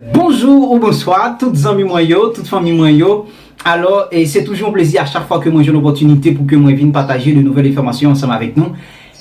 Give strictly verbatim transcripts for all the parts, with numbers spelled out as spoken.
Bonjou ou bonswa, tout zanmi mwen yo, tout fanmi mwen yo. Alò, e se toujou yon plezi a chak fwa ke mwen jwenn opòtinite pou ke mwen vin pataje de nouvèl enfòmasyon ansanm avèk nou.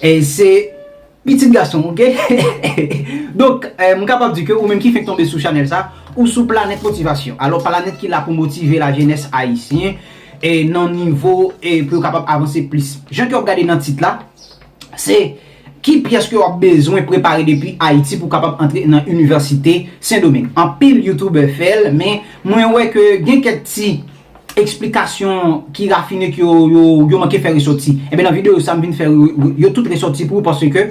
E se pitit gason, oke? Donk, e, m kapab di ke ou menm ki fenk tonbe sou chanèl sa, ou sou Planèt Motivasyon. Alò, planèt ki la pou motive lajenès ayisyen, e nan nivo, e pou yo kapab avanse plis. Jan ke w ap gade nan tit la, se ki pyès ke w ap bezwen prepare depi Ayiti pou w kapab antre nan Inivèsite Sendomeng. Anpil youtubè fè l, men mwen wè ke gen kèk ti eksplikasyon ki rafine ke yo, yo, yo manke fè resòti. Ebyen, nan videyo sa, m vin fè yo, yo tout resòti pou ou, paske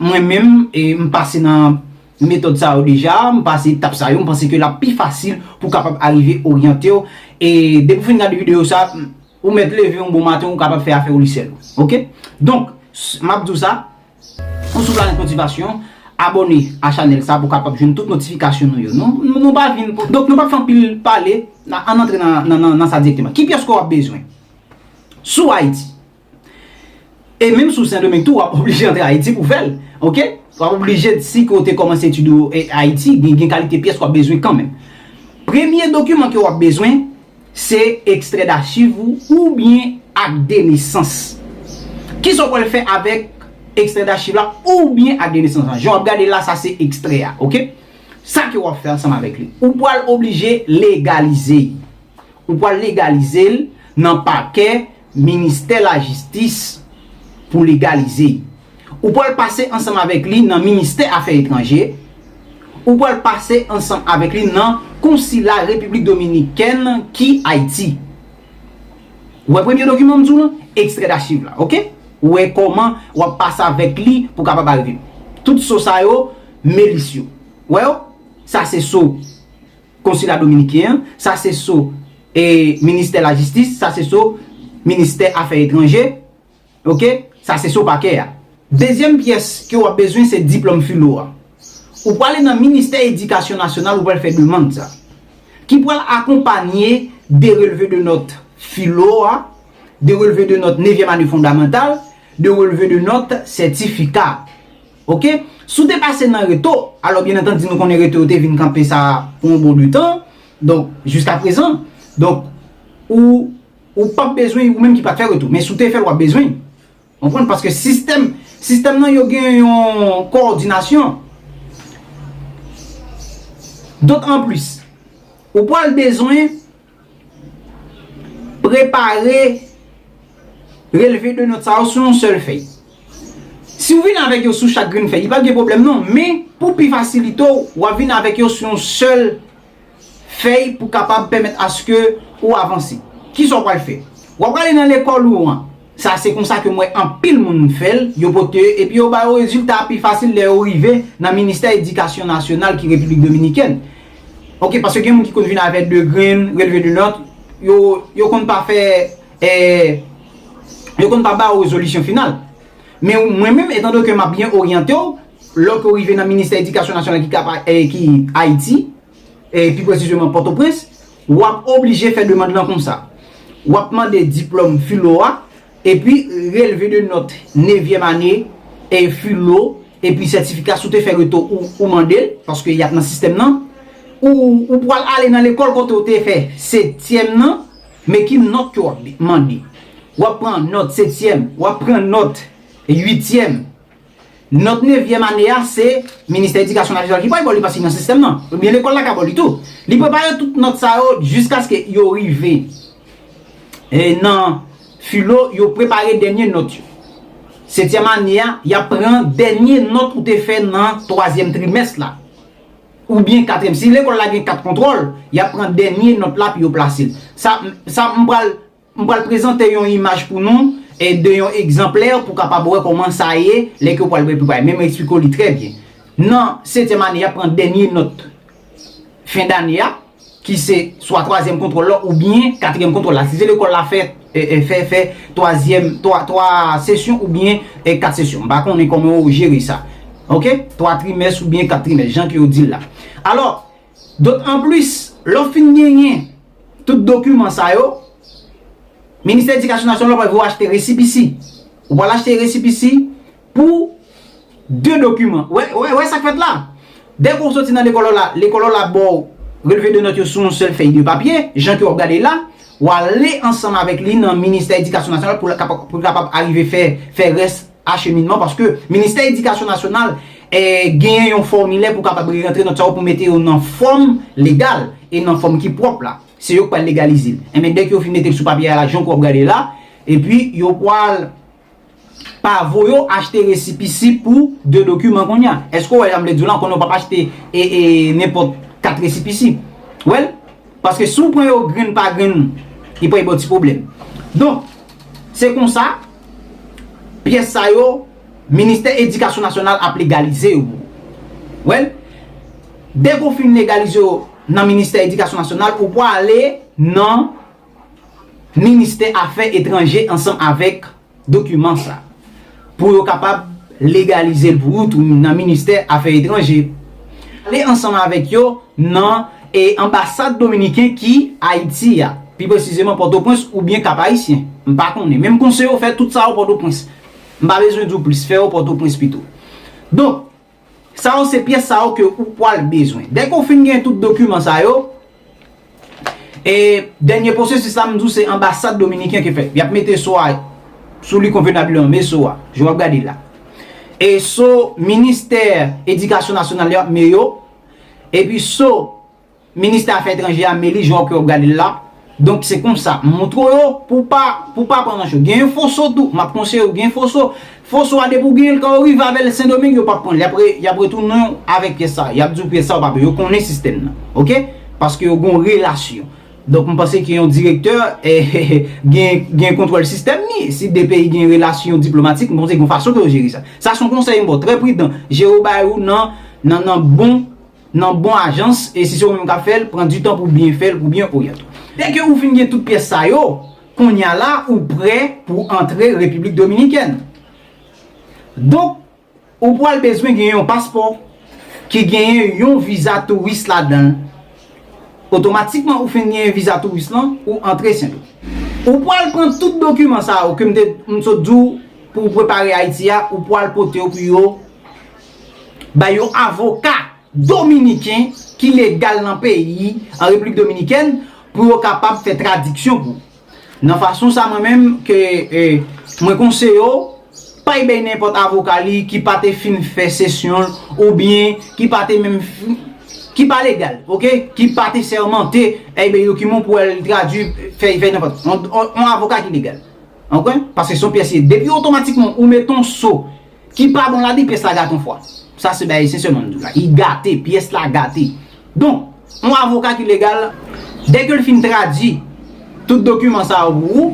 mwen menm, e, m pase nan metòd sa yo deja, m pase etap sa yo, m panse ke l ap pi fasil pou w kapab arive oryante w. E depi w fin gade videyo sa, ou mèt leve yon bon maten, ou kapab fè afè w li sèl ou. Oke? Donk, s- m ap di w sa, ou sou Planèt Motivasyon, abòne a chanèl sa pou w kapab jwenn tout notifikasyon nou yo. Nou, nou, nou pa vin pou, donk nou pa fè anpil pale, na- ann antre nan, nan, nan, nan sa dirèkteman. Ki pyès ke w ap bezwen? Sou Ayiti. E menm si w Sendomeng tou, w ap oblije antre Ayiti pou fè l. Oke? W ap oblije, si ke w te kòmanse etid ou e, Ayiti, gen, gen kalite pyès w ap bezwen kanmenm. Premye dokiman ke w ap bezwen, se ekstrè dachiv ou oubyen ak de nesans. Kisa w pral fè avèk ekstrè dachiv la oubyen ak de nesans la? Jan w ap gade la, sa se ekstrè a, oke? Sa ke w ap fè ansanm avèk li, ou pral oblije legalize l. Ou pral legalize l nan pakè Ministè Lajistis pou legalize l. Ou pral pase ansanm avèk li nan Ministè Afè Etranje. Ou pral pase ansanm avèk li nan Konsila Repiblik Dominikèn ki Ayiti. Ou wè premye dokiman m di w lan? Ekstrè dachiv la, oke? Ou wè kòman w ap pase avèk li pou w kapab arive. Tout so sa yo, melis yo. Ou wè yo? Sa se so Konsila dominiken an, sa se so, e, Ministè Lajistis, sa se so Ministè Afè Etranje, oke? Sa se so pakè a. Dezyèm pyès ke w ap bezwen se diplòm filo a. Ou prale nan Ministè Edikasyon Nasyonal, ou pral fè demann sa. Ki pral akonpanye de relve de nòt filo a, de relve de nòt nevyèm ane fondamantal, de relve de nòt sètifika. Oke? Si w te pase nan reto, alò, byen antandi, nou konnen reto yo te vin kanpe sa pou yon bon de tan. Donk, jiska prezan. Donk, ou, ou p ap bezwen, ou menm ki pa t fè reto. Men si w te fè l, w ap bezwen. Konprann? Paske sistèm, sistèm nan, yo gen yon kowòdinasyon. Dòt anplis, ou pral bezwen prepare relve de nòt sa yo sou yon sèl fèy. Si w vin avèk yo sou chak grenn fèy, li p ap gen pwoblèm non, men pou pi fasilite w, w ap vin avèk yo sou yon sèl fèy pou kapab pèmèt aske ou avanse. Kisa w pral fè? W ap prale nan lekòl ou an. Sa se konsa ke m wè anpil moun fè l, yo pote yo, epi yo ba yo rezilta pi fasil lè yo rive nan Ministè Edikasyon Nasyonal ki Repiblik Dominikèn. Oke, paske gen moun ki konn vin avèk de grenn, relve de nòt, yo, yo konn pa fè, e, yo konn pa ba yo rezolisyon final. Men mwen menm, etandone ke m ap byen oryante w, lè ke w rive nan Ministè Edikasyon Nasyonal ki kapa, e, ki Ayiti, e, pi presizeman Pòtoprens, w ap oblije fè demann lan konsa. W ap mande diplòm filo a, epi relve de nòt nevyèm ane, e, filo, epi sètifika si w te fè reto ou, ou mande l, paske y ap nan sistèm nan. Ou, ou pral ale nan lekòl kote w te fè setyèm nan, men ki nòt ke w ap mande? W ap pran nòt setyèm, w ap pran nòt uityèm. Nòt nevyèm ane a, se Ministè Edikasyon Nasyonal ki pral ba w li paske li nan sistèm nan. Oubyen lekòl la ka ba w li tou. Li prepare tout nòt sa yo jiskaske yo rive, e, nan filo, yo prepare dènye nòt yo. Setyèm ane a, y ap pran dènye nòt ou te fè nan twazyèm trimès la. Oubyen katriyèm. Si lekòl la gen kat kontwòl, y ap pran dènye nòt la pou yo plase l. Sa, sa m pral M pral prezante yon imaj pou nou, e, de yon egzanplè pou kapab wè kòman sa ye lè ke w pral prepare. Men m eksplike w li trè byen. Nan setyèm ane, y ap pran dènye nòt fen dane a, ki se swa twazyèm kontwòl la oubyen katriyèm kontwòl la. Si se lekòl la fè, e, e, fè, fè twazyèm, twa, twa sesyon oubyen, e, kat sesyon. M pa konnen kòman yo jere sa. Oke? Twa trimès oubyen kat trimès, jan ke yo di l la. Alò, dòt anplis, lè w fin genyen tout dokiman sa yo, Ministè Edikasyon Nasyonal pral voye w achte resipisi. Ou pral achte resipisi pou de dokiman. Wè, wè, wè sa k fèt la? Dèke w soti nan lekòl la, lekòl la ba w relve de nòt yo sou yon sèl fèy de papye, jan ke w ap gade la, w ale ansanm avèk li nan Ministè Edikasyon Nasyonal pou l kapab, pou l kapab arive fè, fè rès acheminman, paske Ministè Edikasyon Nasyonal eh, genyen yon fòmilè pou kapab rantre nòt sa yo pou mete yo nan fòm legal e nan fòm ki pwòp la. Se yo k pral legalize l. Enben, dèke yo fin mete l sou papye a la, jan ke w ap gade la, epi yo pral pa voye w achte resipisi pou de dokiman kounye a. Èske w wè sa m vle di w la? Konnen w p ap achte e, e, nenpòt kat resipisi. Wè l? Paske si w pran yo grenn pa grenn, li pral ba w ti pwoblèm. Donk, se konsa, pyès sa yo, Ministè Edikasyon Nasyonal ap legalize yo pou ou. Wè l? Dèke w fin legalize yo nan Ministè Edikasyon Nasyonal, ou pral ale nan Ministè Afè Etranje ansanm avèk dokiman sa pou yo kapab legalize l pou ou tou nan Ministè Afè Etranje. Ale ansanm avèk yo nan e, anbasad dominiken ki Ayiti a, pi presizeman Pòtoprens oubyen Kap Ayisyen. M pa konnen. Men m konseye w fè tout sa yo Pòtoprens. M pa bezwen di w plis, fè yo Pòtoprens pito. Donk, sa yo se pyès sa yo ke ou pral bezwen. Dèke w fin gen tout dokiman sa yo, e dènye pwosesis la, m di w se anbasad dominiken ki fè. Y ap mete so a sou li konvenableman, men so a, jan w ap gade la. E so Ministè Edikasyon Nasyonal yo ap men yo, epi so Ministè Afè Etranjè a men li jan ke w ap gade l la. Donk, se konsa. M montre w yo pou w pa, pou w pa pran nan cho. Genyen foso tou. M ap konseye w, genyen foso. Foso a, depi w genyen l, kan yo rive avè l Sendomeng, yo p ap pran l. Y ap re-, y ap retounen w avèk pyès sa. Y ap di w pyès sa, w p ap, yo konnen sistèm nan. Oke? Paske yo gen yon relasyon. Donk, m panse ke yon direktè eh, gen, gen kontwòl sistèm li. Si de peyi gen relasyon diplomatik, m panse gen yon fason ke yo jere sa. Sa se yon konsèy m ba w, trè pridan. Jere w bagay ou nan, nan, nan bon nan bon ajans, e si se ou menm k ap fè l, pran ditan pou byen fè l, pou byen oryante w. Dèke ou fin gen tout pyès sa yo, kounye a la, ou prè pou antre Repiblik Dominikèn. Donk, ou pral bezwen gen yon paspò ki genyen yon viza touris ladan l. Otomatikman, ou fin gen viza touris lan, ou antre Sendomeng. Ou pral pran tout dokiman sa yo ke m te, m sot di w pou w prepare Ayiti a, ou pral pote yo pou yo bay yon avoka dominiken ki legal nan peyi, an Repiblik Dominikèn, pou yo kapab fè tradiksyon pou ou. Nan fason sa, mwen menm, ke eh, mwen konseye w, pa y bay nenpòt avoka li ki pa te fin fè sesyon l, oubyen ki pa te menm fi-, ki pa legal, oke? Ki pa te sèmante, ebyen, dokiman pou al tradui, fè, fè nenpòt. On, on, on avoka ki legal. Oke? Paske se yon pyès ye. Depi otomatikman, ou met yon so ki pa bon ladan, pyès la gate yon fwa. Sa se bagay sensèman m di w la. Li gate, pyès la gate. Donk, yon avoka ki legal, dèke l fin tradui tout dokiman sa yo pou ou,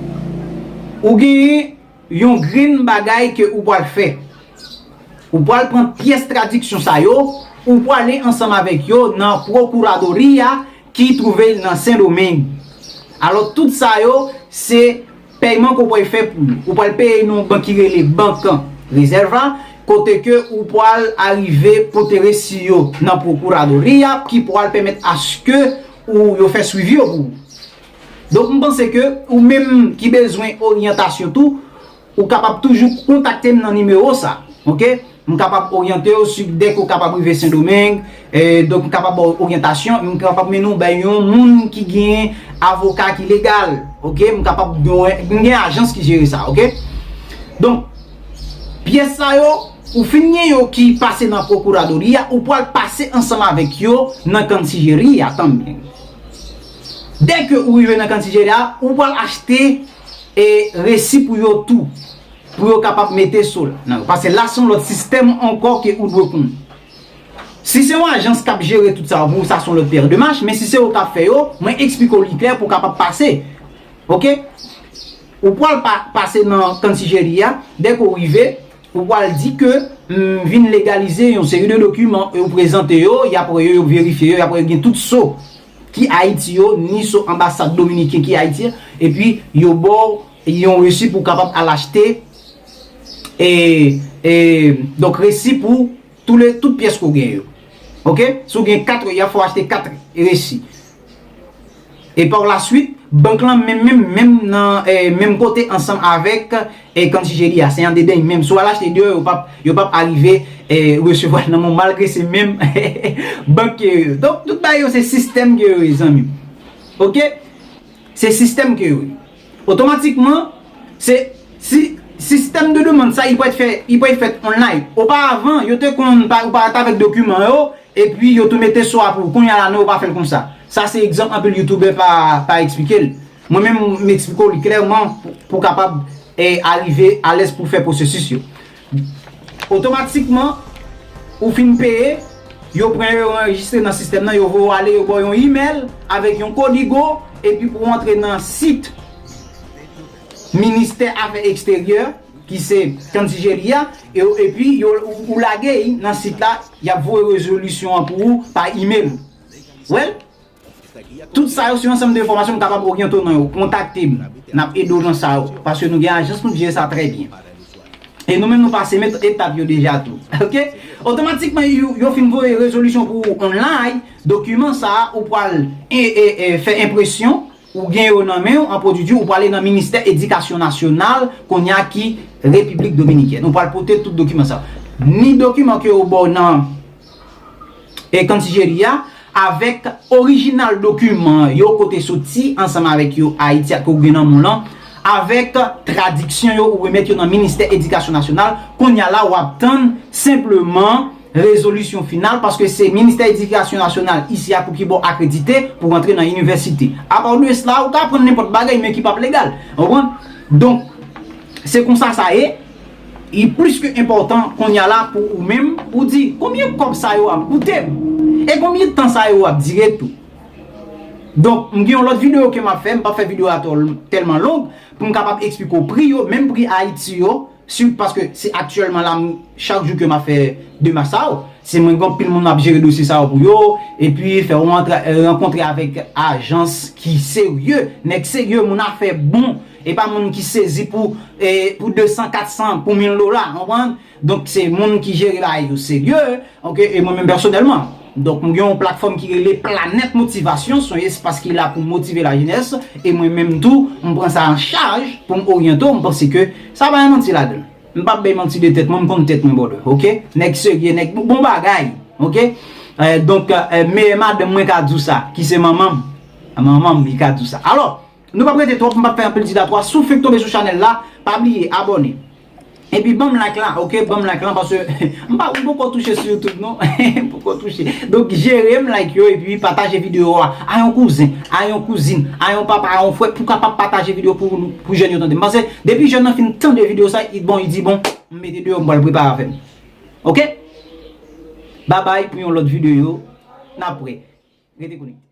ou genyen yon grenn bagay ke ou pral fè. Ou pral pran pyès tradiksyon sa yo, ou prale ansanm avèk yo nan Pwokiradoria ki twouve l nan Sendomeng. Alò, tout sa yo, se pèyman ke w pral fè pou yo. Ou pral peye nan yon bank ki rele Bank Rezèva, kote ke ou pral arive pote resi yo nan Pwokiradoria ki pral pèmèt aske ou yo fè swivi yo pou ou. Donk, m panse ke ou menm ki bezwen oryantasyon tou, ou kapab toujou kontakte m nan nimewo sa. Oke? M kapab oryante w si dèke w kapab rive Sendomeng, eh, donk m kapab ba w oryantasyon, m kapab mennen w bay yon moun ki gen avoka ki legal. Oke? M kapab gen, m gen ajans ki jere sa, oke? Donk, pyès sa yo, ou fin gen yo ki pase nan Pwokiradoria, ou pral pase ansanm avèk yo nan Kansijeria tanbyen. Dèke ou rive nan Kansijeria, ou pral achte e resi pou yo tou, pou yo kapab mete so l nan yo. Paske la se yon lòt sistèm ankò ke ou dwe konnen. Si se yon ajans k ap jere tout sa pou ou, sa se yon lòt pè demach, men si se ou k ap fè yo, mwen eksplike w li klè pou w kapab pase. Oke? Ou pral pa, pase nan Kansijeria, dèke w rive, ou pral di ke m vin legalize yon seri de dokiman, e ou prezante yo, y ap wè yo, yo verifye yo, y ap wè yo gen tout so ki Ayiti yo, ni so anbasad dominiken ki Ayiti, epi yo ba w yon resi pou w kapab al achte, e, e, donk, resi pou tou le, tout pyès ke w gen yo. Oke? Si w gen kat, y ap fè w achte kat resi. E pa la swit, bank lan menm, menm, menm nan, eh, menm kote ansanm avèk, eh, Kanti Jedi a. Se andedan menm. Si w al achte deyò, yo p ap, yo p ap arive, eh, resevwa l nan men w, malgre se menm bank ke yo ye. Donk, tout bagay yo, se sistèm ke yo ye, zanmi m. Oke? Se sistèm ke yo ye. Otomatikman, se si sistèm de demann sa, li pral fè, li pral fèt online. Oparavan, yo te konn pa, ou pa t avèk dokiman yo, epi yo tou mete swa pou ou. Kounye a la, non, yo pa fè l konsa. Sa se egzanp anpil youtubè pa, pa eksplike l. Mwen menm, m eksplike w li klèman pou, pou w kapab, eh, arive alèz pou fè pwosesis yo. Otomatikman, ou fin peye, yo pran yo, yo anrejistre nan sistèm nan, yo voye w ale, yo ba w yon imèl avèk yon kodigo, epi pou w antre nan sit Ministè Afè Eksteryè, ki se Kanti Jedi a, e, epi yo, ou, ou lage nan sit la, y ap voye rezolisyon an pou ou pa imèl. Well, tout sa yo se yon ansanm de enfòmasyon m kapab oryante w nan yo. Kontakte m. N ap ede w nan sa yo. Paske nou gen ajans pou n jere sa trè byen. E nou menm nou pase met etap yo deja tou. Oke? Otomatikman, yo, yo fin voye rezolisyon pou ou online. Dokiman sa a, ou pral e, e, e, fè enpresyon, ou gen yo nan men w, an pwodui, ou prale nan Ministè Edikasyon Nasyonal, kounye a ki Repiblik Dominikèn. Ou pral pote tout dokiman sa yo. Ni dokiman ke yo ba w nan e Kanti Jedi a, avèk orijinal dokiman yo kote soti, ansanm avèk yo Ayiti a ke w gen nan men w lan, avèk tradiksyon yo, ou remèt yo nan Ministè Edikasyon Nasyonal. Kounye a la, w ap tann senpleman rezolisyon final, paske se Ministè Edikasyon Nasyonal isi a pou ki ba w akredite pou w rantre nan inivèsite. Apa de sela, ou ka aprann nenpòt bagay, men ki p ap legal. Ou konprann? Donk, se konsa sa ye. Li plis ke enpòtan kounye a la pou ou menm, ou di, "Konbyen kòb sa yo ap koute m? E konbyen tan sa yo ap dire tou?" Donk, m gen yon lòt videyo ke m ap fè, m p ap fè videyo a tòl-, tèlman long, pou m kapab eksplike w pri yo, menm pri Ayiti yo, si, paske se aktyèlman la, m, chak jou ke m ap fè demach sa yo, se mwen gen anpil moun m ap jere dosye sa yo pou yo, epi fè w rantre, rankontre avèk ajans ki serye, nèg serye, moun afè bon, e pa moun ki sezi pou, e, pou de san, kat san, pou mil dola, konprann? Donk, se moun ki jere bagay yo serye, oke, e mwen menm pèsonèlman. Donk, m gen yon platfòm ki rele Planèt Motivasyon, se yon espas ki la pou motive lajenès, e mwen menm tou, m pran sa an chaj pou m oryante w, m panse ke sa pa gen manti ladan l. M p ap bay manti de tèt mwen, m konn tèt mwen, brother, oke? Nèg serye, nèg bon bagay, oke? Eh, donk, eh, meyè madanm mwen ka di w sa, ki se manman m. Manman m, li ka di w sa. Alò, nou p ap rete twòp, m p ap fè anpil dilatwa. Si w fenk tonbe sou chanèl la, pa bliye abòne. Epi ban m like la, oke? Ban m like la, paske m pa, m poko touche sou YouTube, non. M poko touche. Donk, jere m like yo, epi pataje videyo a a yon kouzen, a yon kouzin, a yon papa, a yon frè, pou kapab pataje videyo pou, pou jèn yo tande. M panse, depi jèn nan fin tande videyo sa, li, bon, li di, "Bon, m mete deyò, m pral prepare avè m." Oke? Babay pou yon lòt videyo. N ap wè. Rete konekte.